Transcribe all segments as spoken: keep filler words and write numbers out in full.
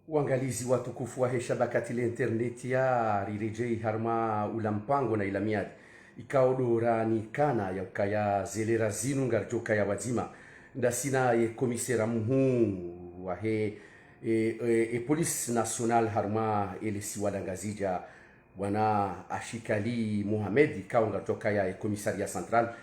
Wangalizi watukufu wahe shabakati la internet ya riredjei harumwa ula mpango na ila miadi. Ikao ndo ranikana ya ukaya ze lera zinu ngaridjo kaya wadzima. Ndasi na ye komisera mhuu wahe e, e, e police nationale harumwa ele siwa la Ngazidja, bwana Ashikali Mohamed, ikao ngaridjo kaya e commissariat central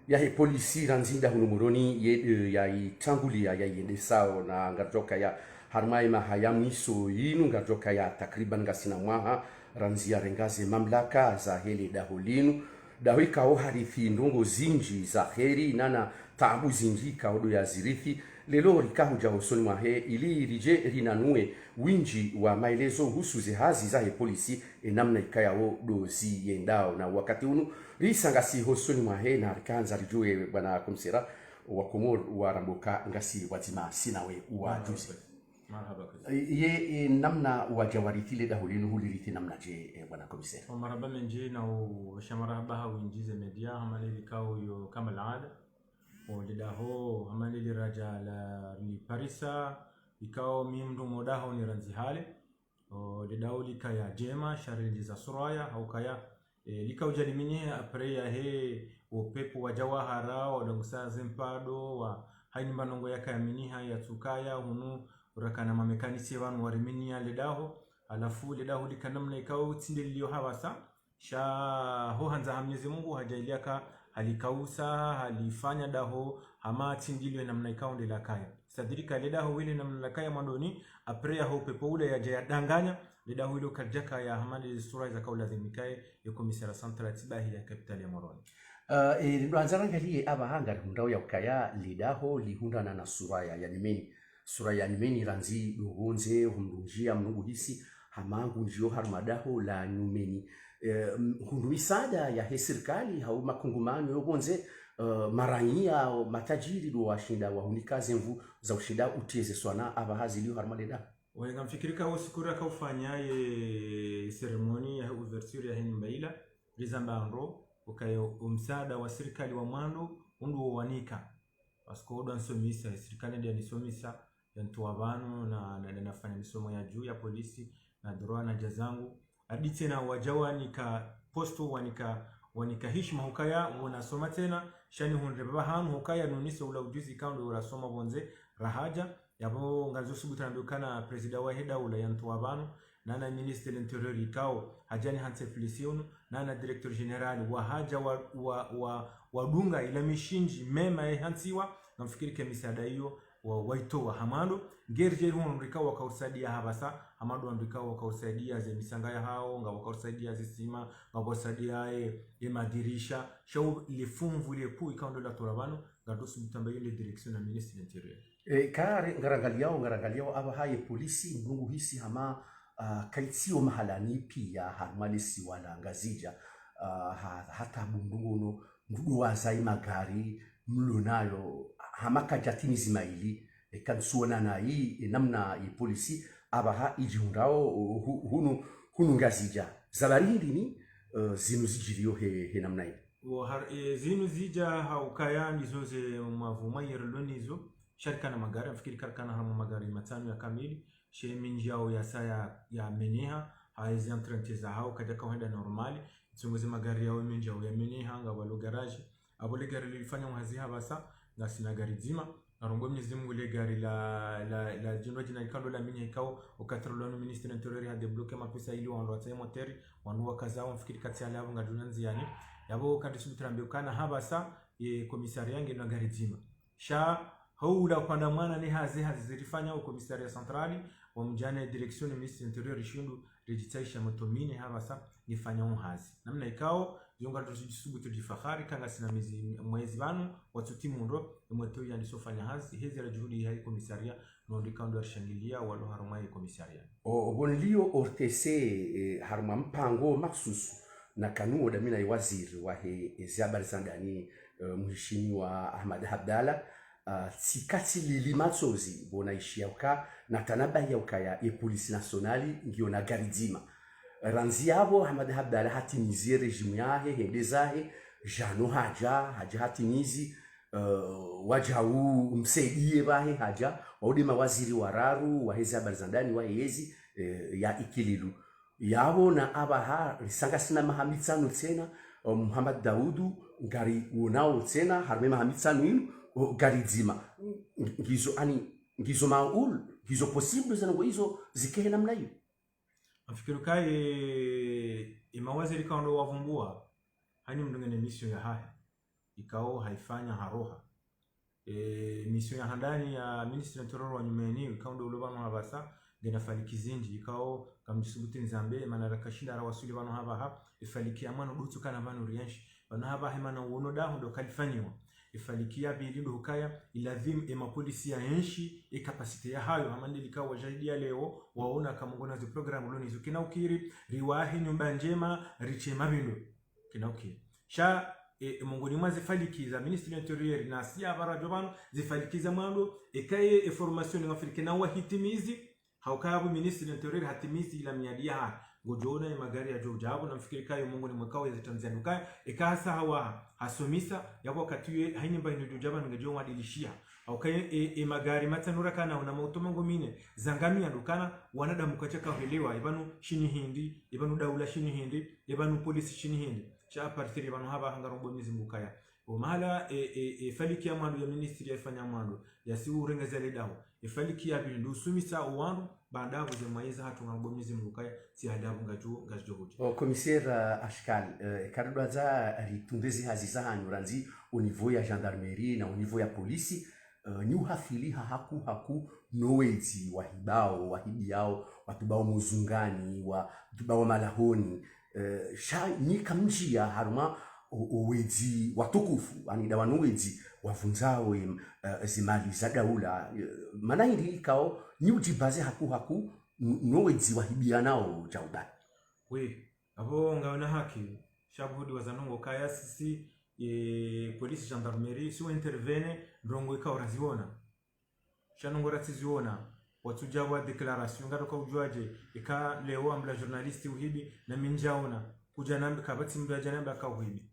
yahe polisi randzi nda hunu Moroni ye, e, yaitrangulia yaiendesao na ngaridjo kaya harumwa ye maha ya mwiso yinu ngaridjo kaya takriban ngasina mwaha randzi yarenga ze mamlaka zahe le daho linu. Daho ikao harithi ndrongoo zindji za heri nana taabu zindji ikao ndo yazirithi. Leo rika hudja hosoni mwahe ili ridje rinanue windji wa maelezo uhusu ze hazi zahe polisi, e namna ikayao ndo ziyendao. Na wakati unu risa ngasi hosoni mwahe na rika handza ridjuwe bwana komisera wa Komori waramboka ngasi wadzima sinawe wadjuzi. Marahaba kwezi. E, ye, e, namna wadja warithi le daho linu hulirithi namnadje, e, bwana komisera? O, marahaba mendji na usha marahaba ha windji ze media, hama nili kao yo kama laada. O, le daho, hama nili radja la riparisa, ikao mi mndru mo daho ni randzi hale. O, le daho likaya djema, sha rilindzi za suraya, ha ukaya, e, lika udja liminihe après yahe, o pepo wadja wahara, wadongosa ze mpado, wa, haini mba ndrongoo yakaya miniha, yatsukaya, hunu, rakana mamécanicien pvanu wariminia le daho, halafu le daho lika namna ikao tsi nde lilio hapvasa, sha ho handza ha Mwenyezi Mungu hadjaalia ka halikausa, halifanya daho, hama tsi nde lilio namna ikao nde lakaya. C'est-à-dire ka le daho wile namna lakaya mwandoni, après yaho pepo ula yadja yadanganya, le daho wile ukaridjakaya hama nde sura zaka ulazimu ikaye, ye commissariat central tsi bahi ya capitale ya Moroni. Ah, e, ndo handza rangaliye apvaha ngarihundrao ya ukaya le daho lihundrana na suraya ya nyumeni. Suraya ya nyumeni randzi ndo pvondze, ho mndru ndjia mndru nguhisi hama ngundjio harumwa daho la nyumeni. E, m-, hundru misaada yahe sirikali, hau makungumanyo yo pvondze, e, maraiya, matajiri ndo washinda wahunika ze nvu za ushinda utriye ze swana apvaha zilio harumwa le daho. Waye ngamfikiri ka usiku raka ufanya ye cérémonie yahe ouverture yahe nyumba ila, rizamba ndro, ukaya o msaada wa sirikali wa mwando, undru wo wanika. Parce que o ndo wanisomesa, sirikali nde yanisomesa, yanitowa pvanu, na, na, na nafanya misomo ya juu ya polisi, na droit na dja zangu. Hadi tsena wadja wanika poste, wanika, wanika hishima hukaya, wo nasoma tsena, sha nihundre pvapvahanu hukaya nonese ula ujuzi ikao ndo rasoma pvondze, rahadja, yapvo ngazo subutu nambe ukana président wahe daula yanitowa pvanu, nana ministre de l'intérieur ikao, hadja nihantse polisi unu, nana directeur général, wahadja wa, wa, wa, wadunga ila mishindji mema yahantsiwa, ngamfikiri ke misaada iyo, wa, waitowa ha mwando, ngeri djeri hunu rika wakausaidia hapvasa, ha mwando wandru ikao wakausaidia ze misanga yahao, nga wakausaidia ze sima, nga wakausaidia e, e madirisha, sha u le funvu le kuu ikao ndo latowa pvanu, ngatusubutu amba iyo nde direction na ministre de l'intérieur. E, kare, ngarangaliao, ngarangaliao, apvaha ye polisi, mndru nguhisi hama, ah, kaitsio mahalani pia, harumwa le siwa la Ngazidja, ah, ha, hata mndru ngono, mndru ndo waza i magari, mlo nayo, hama kadjatimizi maili, e, kantsuona nayi, e, namna ye polisi, apvaha idjihundrao, o, hu-, hunu, hunu Ngazidja. Za bari hindri ni, e, zinu zidjiriyo he, he namna yi. Wo har-, e, zinu zidja ha ukaya ndizo ze mwavu mwa yeri lo nizo, sha rikana magari, ngamfikiri ka rikana harumwa magari matsanu ya kamili, she mindji yao yasa ya, ya meneha, ha ezi entretien zahao, kadjaka uhenda normal, tsongo ze magari yao mindji yao ya meneha, ngapvo lo garage, apvo le gari lilifanya uhazi hapvasa, ngasina gari dzima, narongoe Mwenyezi Mungu le gari la, la, la djindwa djina likao ndo la minya ikao, o wakati rilo nu ministre de l'intérieur ha débloqué mapesa ili wandru watsahe moteri, wandru wakaza, ngamfikiri katsi ale apvo ngadjuna ndziani. Yapvo kadisubutu rambe ukana hapvasa, ye commissariat ngena gari dzima. Sha, hau ula upvanda mwana ne hazi, hazi zirifanya o commissariat central, wamdjane direction ministre de l'intérieur rishindu, ridjitsahisha moto mine hapvasa, nifanya uhazi. Namna ikao, yo ngarudjo djisubutu djifahari, ka ngasina mezi, mwezi pvanu, watsutimu ndro, e moto yandiso fanya hazi, hezi la juhudi yahe commissariat, no ndrika ndo yarishangilia, walo harumwa ye commissariat. O, o pvo nilio O R T C, e, harumwa mpango makhsusu, nakanuo dami na ye waziri wahe, e, ze habari za ndani, e, mheshimiwa Ahmad Abdallah, ah, tsikatsi lili matsozi, pvo naishia uka, natanabahi ya ukaya, ye police nationale, ngiyo na gari dzima. Randzi yapvo, Ahmad Abdallah hatimizi ye régime yahe, hende zahe, djano hadja, hadja hatimizi, eh, wadjau msaidiye pvahe hadja, waude mawaziri wararu, waheze habari za ndani, waheze, eh, ya ikililu. Yapvo na apvaha, risa ngasina maha mitsanu tsena, eh, Muhammad Daudu, ngariwonao tsena, harumwa maha mitsanu inu, o, ngaridzima. Ng-, ngizo ani, ngizo maul, ngizo possible zana ngo izo zikehe namna iyo. Amfikiri kaye, e mawaziri kaondo wavumbua, hani mndru ngena mission yahahe, ikao haifanya haroha. E, mission ya handani ya ministre intérieur wa nyumeni, ikao ndo ulo pvanu hapvasa, ngena faliki zindji, ikao kamdjisubutu nizambe, mana rakashinda rawasuli pvanu hapvaha, e faliki ya mwano ndo utsukana pvanu rienshi. Pvanu hapvaha mana uono daho ndo kalifanyiwa. E faliki ya pvili ndo hukaya, ilazimu e mapolisi ya enshi, e capacité yahayo, hama ndeli ikao wajahidi ya leo, waona kamwe ngwona zi programme loni zo kina ukiri, riwahe nyumba ndjema, riche mapvindo. Kina ukiri. Sha, e, e, mongoni mwa zifaliki za ministre intérieur na siya apvara djo pvanu, zifaliki za mwando, eka ye, e formation ngafirike na wahitimizi, hauka yapvo ministre intérieur hatimizi ila miadi yahahe. Ngodjoona ye magari yadjo udja apvo na mfikiri kayo mongoni mwa ikao ya zitanzia ndukaya, eka hasa hawaha, hasomisa, yapvo wakati ye, haini mba inu djo udja pvanu ngedjo wadilishia. Hauka ye, e, e magari matsanu rakana una mauto mengo mine, zangamia ndukana, wanadamu katsaka hwelewa, ipvanu shini hindri, ipvanu daula shini hindri, ipvanu polisi shini hindri. Sha à partir ipvanu hapvaha ngarombo Mwenyezi Mungu kaya. O mahala, e, e, e faliki ya mwando ya ministri ya ifanya mwando, ya si urengeza le daho. E faliki ya pvili ndo usumisa o wandru, baanda apvo ze mwayiza hatru ngarombo Mwenyezi Mungu kaya, si hadabu ngadjo, ngadjo hudja. O commissaire, eh, Ashkal, eh, karidwaza ritunde zi hazi zahanyu randzi au niveau ya gendarmerie na au niveau ya polisi, eh, nyi uhafili ha haku haku no wedzi wahibao, wahibiyao, watubao muzungani, watubao malahoni, eh, sha nyi kamdjia harumwa o, o wedzi watukufu, ani dawa no wedzi wavundzao em, eh, zimali za daula, eh, mana hindri ikao nyi udjibaze haku haku n-, no wedzi wahibiyanao djaudani. Oui, apvo ngaona haki, sha buhudi wa za ndrongo kaya sisi, e, police gendarmerie, si wa intervenir, ndrongo ikao raziona. Sha ndrongo ratsiziona, watsudja wa déclaration, ngaroka udjuaje, ika leo ambula journaliste uhibi, na mi ndjaona, kudja nambi, kapvatsi mndru yadja nambi aka uhibi.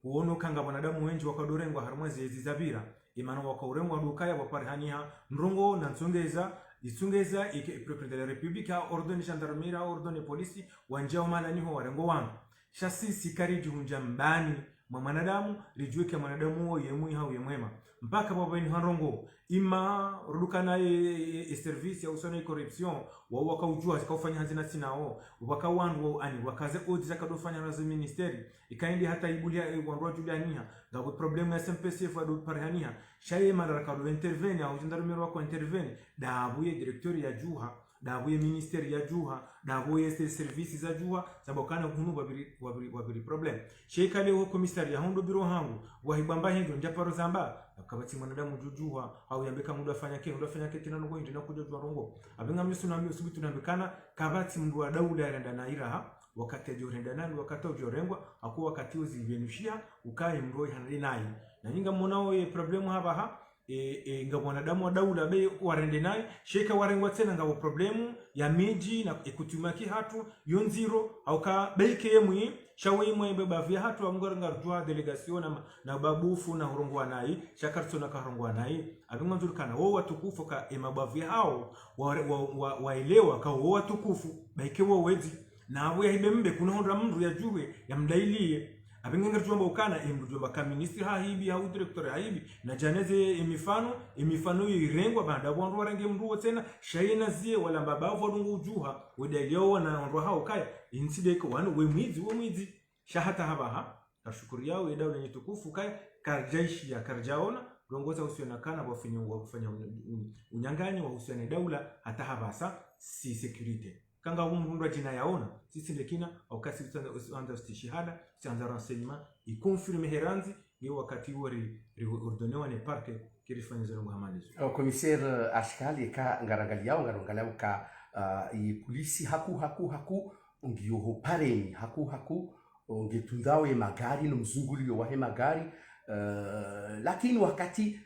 Kuono kanga wanadamu wendji wakaudorengwa harumwa zezi zapvira, imana wakaurengwa ndukaya waparihaniha, ndrongo na ntsongeza, itsongeza, ike, e procureur de la République, ha ordonné gendarmerie, ha ordonné police, wandjia umalaniho warengwa wanu. Sha sisi karidjihundja mbani mwa mwanadamu, ridjuwe ke mwanadamu wo ye mwi hau ye mwema. Mpaka pvapveni ha ndrongo, ima rudukana ye, ye, ye service ya usona ye corruption, wao wakaudjua, zikaufanya hazi na sinao, waka wandru wao ani, wakaze odi zakadofanya na ze ministère, ikaindi hata ibulia, e, wandru wadjulianiha, ngapvo problème ya S M P C F wadoparihaniha, sha ye mara rakado intervenir, au gendarmerie wako intervenir, dapvo ye directeur yadjuha, dapvo ye ministère yadjuha, dapvo ye se-, service zadjuha, sababu kana hunu wapviri, wapviri, wapviri problème. Sha ika leo commissariat hondo biro hangu, wahibamba hindru, ndjaparo zamba, kapvatsi mwanadamu djudjuha, au yambe ka mndru afanya ke, mndru afanya ke, kina ndrongo hindri na kudjodjua ndrongo. Apvinga mimi suna mi usubutu nambe kana, kapvatsi mndru wa daula yarenda na iraha, wakati yadjorenda nani, wakati udjorengwa, haku wakati uzipvenushiha, ukaye mndru ihana nayi. Na nyi ngamonao ye problème hapvaha, e, e, ngapvo wanadamu wa daula be warende nayi, sha ika warengwa tsena ngapvo problème ya midji na ekutumaki hatru, yo ndziro, hauka be ike ye mwi, sha we imwe be bavu ya hatru, amngarudjua délégation na ma-, na babufu na hurongoa nayi, sha karitsona kahurongoa nayi, apvinga ndzuri kana, wo watukufu ka e mabavu ya hao, wa, wa, wa, waelewa ka wo watukufu, be ike wo wedzi. Na apvo yahibe mbe, kuna hondra mndru yadjuwe, yamdailiye. Apvinga ngaridjomba ukana, e mndru djomba ka ministre hahibi, hau directeur hahibi, na djaneze e mifano, e mifano yo irengwa, baanda apvo wandru warenge mndru wo tsena, sha ye na ziye, wala mbabavu wadungu udjuha, wedailiya wana wandru hao kaya, intsi de ike wanu, we mwidzi, we mwidzi. Sha hata hapvaha, kashukuriao ye daula nyi tukufu kaya, karidjaishiya, karidjaona, ndrongo za uhusiana kana, wafanya, wafanya un-, un-, unyang'anyi, wa uhusiana ne daula, hata hapvasa, si sécurité. Kanga umhundra djina yaona, sisi ndekina, au kasi usianza, usianza stishihada, usianza renseignement, iconfirme herandzi, nge wakati wo ri, ri ordonné wa ne parquet, kirifanya zero ngo hamanizo. O commissaire, eh, Ashkal, eka ngarangaliyao, ngarangaliyao ka, ah, i polisi haku, haku, haku, ngiyo ho pareni, haku, haku, ngetundao ye magari, no mzunguliyo wahe magari, eh, lakini wakati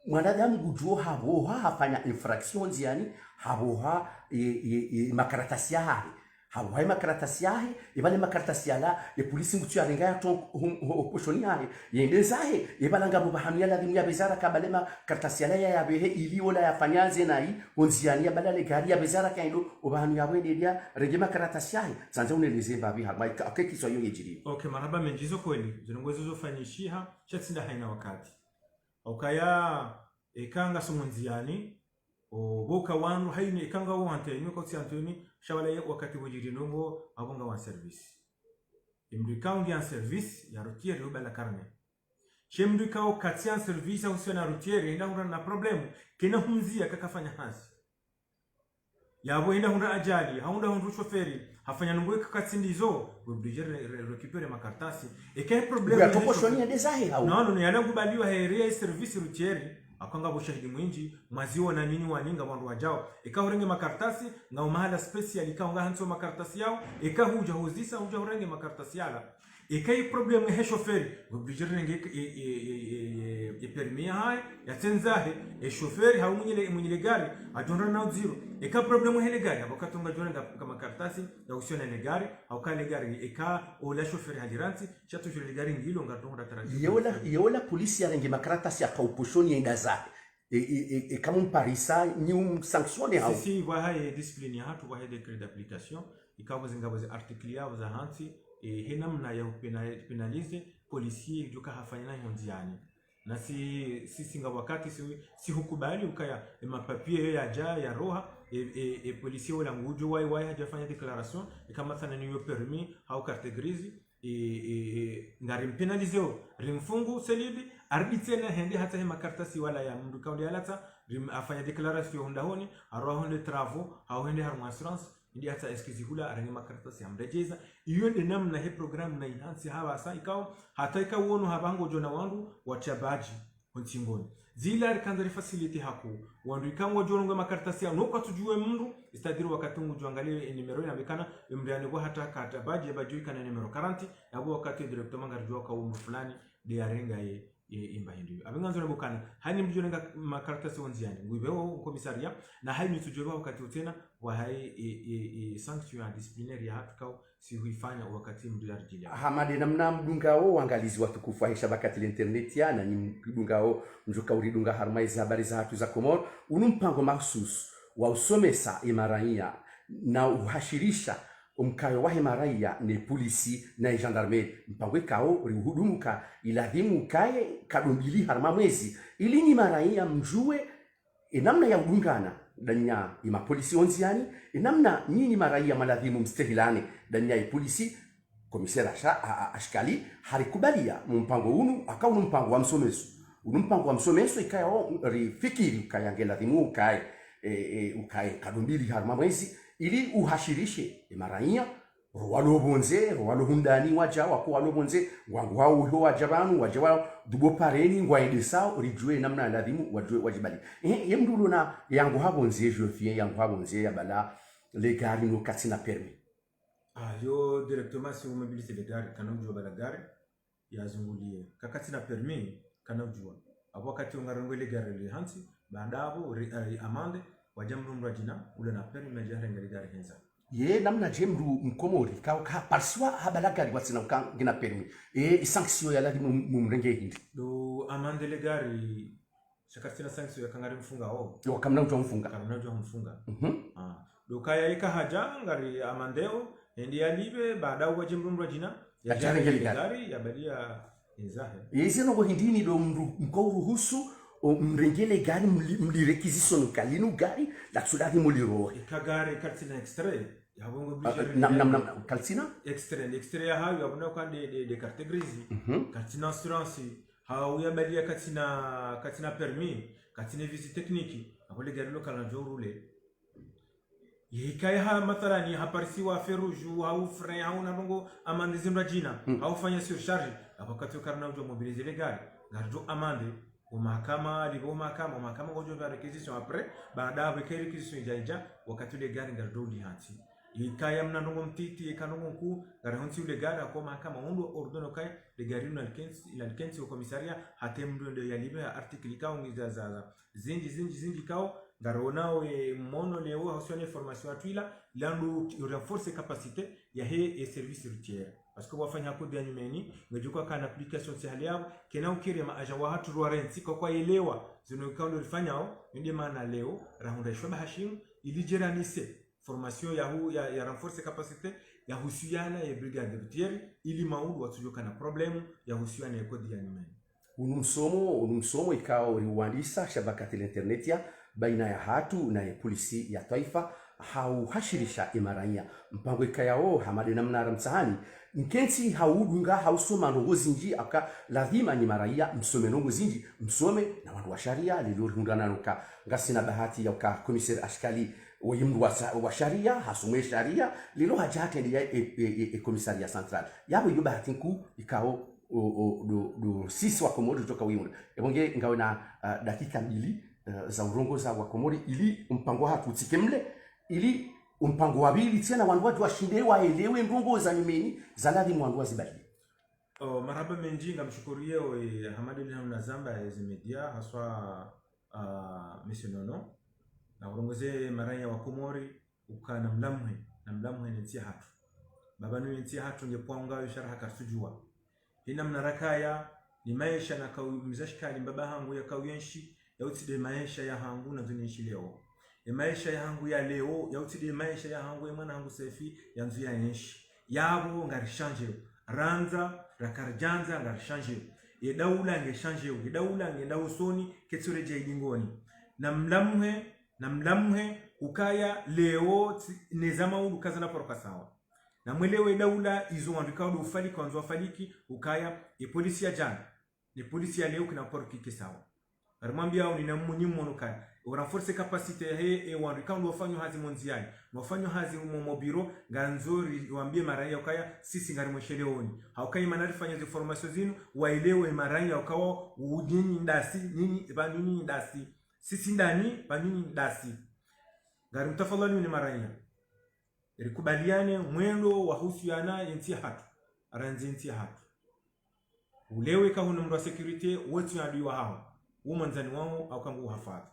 mwanadamu ngudjuo hapvoha hafanya infraction ndziani, hapvoha, e, e, e, makaratasi yahahe. Hawuha ye makaratasi yahe, ye pvale makaratasi yala, ye polisi ngutsu yarenga yatso, hum, ho, ho, poshoni yahe, yende zahe, ye pvala ngapvo pvahanu ya ladhimu yapve zaraka pvale makaratasi yala ya, yapvehe, ili ola yafanya ze nayi, ho ndziani ya pvala le gari yapve zaraka yendo, opvahanu yapvo yende ya, renge makaratasi yahe, tsandza uneleze mbapvi harumwa, ika, ake kiswa yo yejiri. Ok, marahaba mendji, izo kweli, zinu ngwezo zofanyishiha, sha tsi nda hayina wakati. Ukaya, eka ngaso ndziani, o, pvoka wandru hayini, eka ngawo hanteni, eka utsi hanteni, sha wala ye wakati pvojiri ndrongo, apvo ngawo en service. Ye mndru ikao nge en service, ya routier, yo pvala carnet. She mndru ikao katsi en service, ya usiyo na routier, yenda hundra na problème, kena humziya kakafanya hazi. Yapvo yenda hundra ajali, hau yenda hundra shoferi, hafanya ndrongo ika katsi ndizo, we obligé re, re, récupérer makaratasi. Eka ye problème Uya yende toko shoni sho. Yende zahe hau. Non, non, yala ngubaliwa he area ye service routier, aka ngapvo shahidi mwindji, mwaziona nyinyi wanyinga wandru wajao. Eka hurenge makaratasi, ngapvo mahala spécial, ika unga hantsi makaratasi yao, eka huja huzisa, huja hurenge makaratasi yala. Eka ye problème he shoferi, we obligé renge e, e, e, e, e, e permis yahahe, ya tsendza he, e shoferi, hau mwinyi le, mwinyi le gari, ajo hundra na udziro. Eka problème he le gari, apvo katunga jo renga ka makaratasi, ya usiyo na le gari, hauka le gari, eka ola shoferi halirantsi, sha tu le gari ngilo, ngari hundra taratibu. Ye ola, ye ola polisi yarenge makaratasi yaka uposhoni yenda zahe. E, e, e, eka mumparisa, nyi um sanctionner hau. Si, si, pvwaha ye discipline yahatru, pvwaha ye décret d'application, ikapvo zingapvo ze article yapvo za hantsi, e, he namna ya upéna, pénaliser, policier, djuka hafanya nayi ho ndziani. Na si, si, si nga wakati, si, si hukubali, ukaya, e mapapier yo yaja, ya roha, e, e, e policier ola ngujo, wayi, wayi, haja fanya déclaration, eka mathalani yo permis, hau carte grise, e, e, e, ngari mpénaliseo, rimfungu selidi, aridi tsena hende hata he makaratasi wala ya mndru kaundi alatsa, rim, afanya déclaration hundahoni, aroha honde travaux, hau hende harumwa assurance, indi hata excuse hula, arenge makaratasi amredjeza. Iyo nde namna he programme na ihantsi hapvasa, ikao, hata ikao wono hapvango jona wandru, watia badge. Ho ntsingoni. Zila rikandza ri facilité hako. Wandru ikao ngwajo rongoa makaratasi yao, no kwatsu juwa mndru, c'est-à-dire wakati ngujo angalia e numéro ina bekana, e mndru yane kwa hata carte badge, badge ikana numéro quarante, yapvo wakati directement ngarijuwa ka umndru fulani, nde yarenga ye, ye, imba hindru. Apvo ngandzo ne bukana, hayini mndru jo renga makaratasi ho ndziani, ngwipveo commissariat, na hayini tsujo pva wakati utsena, wa hayi e, e, e sanction ya disciplinaire yahatru kao, si huifanya wakati mndru yaridjilia. Hamade namna mdungao, wangalizi watukufu wahe shabakati la internet ya, na nyi mdungao, mdjuka uridunga harumwa ezi habari zahatru za Komori, unu mpango mahususu wa usomesa e maraiya na uhashirisha umkayo wahe maraiya ne polisi na e gendarmerie. Mpango ikao ri uhudumuka iladhimu kaye kado mbili harumwa mwezi, ili nyi maraiya mjuwe e namna ya udungana, ndani ya e mapolisi ho ndziani, e namna nyinyi maraiya maladhimu mstehilane, ndani ya e polisi, komisera sha, a, a, ashkali, harikubalia mu mpango unu, aka unu mpango wa msomeso. Unu mpango wa msomeso, ikayao rifikiri, ukaya nge ladhimu ukaye, e, e, ukaye kado mbili harumwa mwezi, ili uhashirishe e maraiya, ro walo pvondze, ro walo hundani waja, wako walo pvondze, ngwangu hao uho waja pvanu, waja wa dubo pareni, ngwaendesao, rijuwe namna ladhimu, wajuwe, wajibali. Eh, ye mndru ulona, yangu ha pvondze, je viens, yangu ha pvondze, ya pvala, le gari no katsina permis. Ah, yo directement si umobilise le gari, kana ujuwa pvala gari, yazungulie. Ka katsina permis, kana ujuwa. Apvo wakati ungarongoa le gari li hantsi, baada apvo, ri, ri amande, waja mndru mndru ajina, ule na permis, maja renga le gari hendza. Ye namna je mndru mkomori, kao ka, parisiwa hapvala gari watsina uka ngena permis. E, e sanction ya ladhimu mumrenge hindri. Ndo amande le gari, sha katsina sanction ya ka ngari mfungao. Yo, kamna ujo mfunga. Kamna ujo mfunga. Mhm. Ah. Ndo kaya ika haja ngari amandeo, hende yalipve, baada uwaje mndru mndru ajina, yaja renge le gari, yabalia inzahe. Yeze nongo hindri ni ndo mndru mko uruhusu, o mrenge le gari mli, mli réquisition ka linu gari, latsu ladhimu lirohe. Ika gari kalitsina extrait, yapvo ngo obligé. Ah, nam, nam, nam, kalitsina? Extrait, extrait yahayo, yapvo na kwa nde, nde, nde carte grise. Mhm. Kalitsina assurance, hau yabalia katsina, katsina permis, katsina visite technique, apvo le gari lo kalina ujo rouler. Yikaya ha mathalani, haparisiwa feu rouge, hau frein, hau na ndrongo, amande zindru ajina, hmm, hau fanya surcharge, apvo wakati karina ujo mobiliser le gari, ngarijo amande, o mahakama, lipvo o mahakama, o mahakama ngojo pva réquisition après, baada apvo ika réquisition ija ija, wakati le gari ngarijo li hantsi. Yikaya mna ndrongo mtiti, yika ndrongo nkuu, ngari hantsi ule gari, ako mahakama, undru ordonne ukaya, le gari linu nalikentsi, nalikentsi o commissariat, hata mndru ndo yalipve article ikao ngiza za, za, zindji, zindji, zindji kao, ngarionao e mwono leo, Formation, formation ya twila, lando renforcer capacité yahe e service routier. Parce que wafanya code ya nyumeni, ngedjo ka na application tsi hali yapvo, kena ukiri ma agent wahatru rwarentsi kwa kwayelewa, zinu ikao ndo rifanyao, nde mana leo, rahundra ishwaba hashimu, ili djeranise, formation ya hu-, ya, ya renforcer capacité, ya husuyana ye brigade routière, ili maudu watsudjo ka na problème, ya husuyana ye code ya nyumeni. Unu msomo, unu msomo ikao riwandisa shabakati la internet ya baina yahatru na ye polisi ya twaifa, hau hashirisha e maraya. Mpango ikayao, hama de namna ramtsahani, nkentsi hau dunga hau soma ndrongoo zindji, aka lazima nyi maraya msome ndrongoo zindji, msome na wandru wa sharia, lilo rihundrana nuka. Ngasina bahati ya uka commissaire Ashkali, waye mndru wa sa-, wa sharia, hasomwe sharia, lilo hadja hatrende ya e, e, e, e commissariat central. Yapvo iyo bahati nkuu ikao o, o, ndo, ndo sisi wa Komori toka wimwe. Epvo nge ngawe na, ah, dakika mbili, eh, za urongoza wa Komori ili mpango wahatru utsike mle, ili mpango wa pvili tsena wandru wadje washinde waelewe ndrongoo za nyumeni, za lazimu wandru wazibaliye. Oh, marahaba mendji, ngamshukuriye, eh, Hamadi lina mnazamba, eh, zi media, haswa, ah, Monsieur Nono. Na urongoze maraya wa Komori, uka na mlamwe, na mlamwe ne ntsi yahatru. Baba nu ye ntsi yahatru nge pvwanga yo sharaha karitsudjuwa. Hina mna rakaya, ni maesha nakao mzashikali mbaba hangu yakao yenshi, yautsi de maesha yahangu nandzo nenshi leo. E maesha yahangu ya leo, yautsi de maesha yahangu ye mwana hangu Sefi, yandzo ya yenshi. Yapvo ngari changeo. Randza, raka ridjandza, ngari changeo. Ye daula nge changeo, ye daula nge nda usoni, ketsuredja idingoni. Na mlamwe, na mlamwe, ukaya leo tsi-, neza maudu kazana poroka sawa. Na mwelewe daula izo wandru ikao ndo ufaliki, wandzo wafaliki, ukaya, e polisi ya djana, ne polisi ya leo kina poroka ke sawa. Ngarimwambiyao nyi na mnyi mwono ukaya, o renforcer capacité yahe, e wandru ikao ndo wafanyao hazi mo ndziyani, ndo wafanyao hazi mo, mo biro, ngandzo riwambiye maraya ukaya, sisi ngarimwesheleoni. Hauka imana rifanya ze formation zinu, waelewe maraya ukao, u nyinyi ndasi, nyinyi, pvanu nyinyi ndasi. Sisi ndani, pvanu nyinyi ndasi. Ngarimtafadhwalini maraya. Rikubaliane mwendo wa husuyana ye ntsi yahatru. Randzi ye ntsi yahatru. Uleo eka hunu mndru wa sécurité, wo tsi adui wahaho. Wo mwandzani waho, hauka ngu uhafadhwi.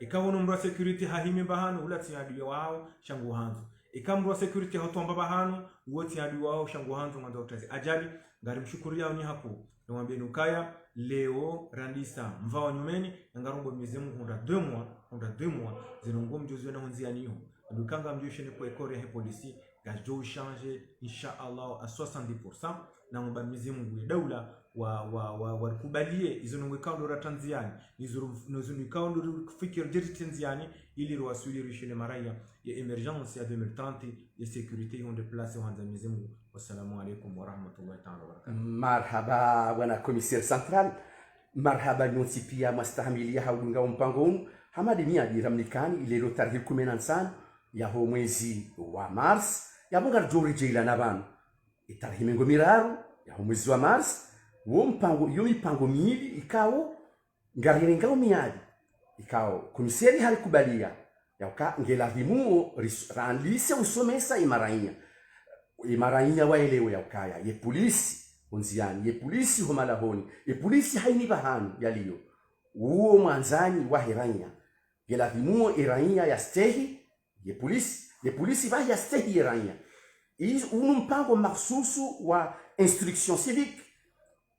Eka hunu mndru wa sécurité hahimi mbahanu, ula tsi adui wahaho, sha ngu handzo. Eka mndru wa sécurité hotwamba mbahanu, wo tsi adui wahaho, sha ngu handzo, ngwandzo hutazi ajali, ngarimshukuriyao nyi hakuu. Namwambiyeni ukaya, leo, randisa, mva wa nyumeni, na ngarombo Mwenyezi Mungu hundra deux mois, hundra deux mois, zinu ngo mdjo ziona ho ndziyani iho. Ndo ikao ngamdjo shene ko école yahe polisi, ngazidjo changer, insha Allah, à soixante-dix pour cent, na mba Mwenyezi Mungu ye daula, wa, wa, wa, wa rikubaliye, izo nungu ikao ndo ratra ndziyani, izo ru-, no zinu ikao ndo rifikiri djeri tsi ndziyani, ili ruwaswili rishene maraya, ye émergence ya deux mille trente, ye sécurité, yonde place, handza Mwenyezi Mungu. Wassalamu alaikum wa rahmatullahi ta'ala wa barakatuh. Marhaba, bwana commissaire central. Marhaba nyontsi piya mwastahamiliya ha udunga wo mpango unu. Hamadi Miyadi ramnikani, ilelo tarehi kume na ntsanu yaho mwezi wa mars. Yapvo ngaridjo redjeyi la na pvanu. E tarehi mengo miraru yaho mwezi wa mars. Wo mpango, yo mipango mili ikao, ngarirengao miyadi. Ikao, komiseri harikubaliya. Yauka, nge lazimu wo ris-, randise usomesa e maraya. E maraya waelewe yaukaya. Ye polisi, ho ndziyani. Ye polisi, ho malahoni. Ye polisi, hayina pvahanu, yaliyo. Uwo mwandzani wahe raya. Nge lazimu wo e raya yastehi, ye polisi. Ye polisi pvahe yastehi ye raya. Izo, unu mpango makhsusu wa instruction civique.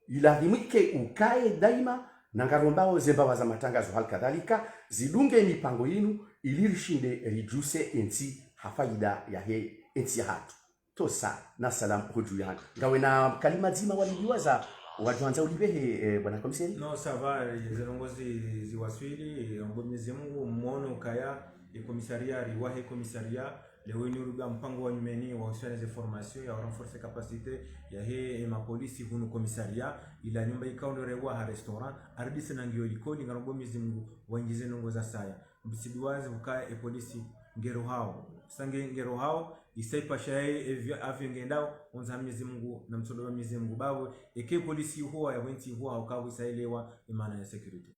Ilazimu ike ukaye daima, na ngarombao ze mbawa za matangazo hali kadhalika, zidunge mipango yinu, ili rishinde ridjuse entsi ha faida yahe entsi yahatru. Tosa, na salam hudju yahangu. Ngawe na kalima dzima walidiwaza, wadjwandza ulibehe, eh, bwana komiseri? Non, ça va, eh, ze ndrongoo zi-, ziwaswili, eh, omba Mwenyezi Mungu, mwono ukaya, e komisaria, riwahe komisaria, leo inu ruga mpango wa nyumeni wa husiana ze formation ya renforcer capacité yahe e mapolisi hunu komisaria, ila nyumba ikao ndo rewa ha restaurant, aridise na ngiyo likoli, ngarombo Mwenyezi Mungu, wangize ndrongoo za saya. Mbisidiwazi ukaya e polisi ngero hao. Sange ngero hao, isa ipasha yaye e vya-, avyo ngendao, ondza Mwenyezi Mungu, na mtsodo wa Mwenyezi Mungu. Babo, eke polisi huwa ya wentsi huwa, haukabu isa elewa imana ya sécurité.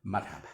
Marhaba.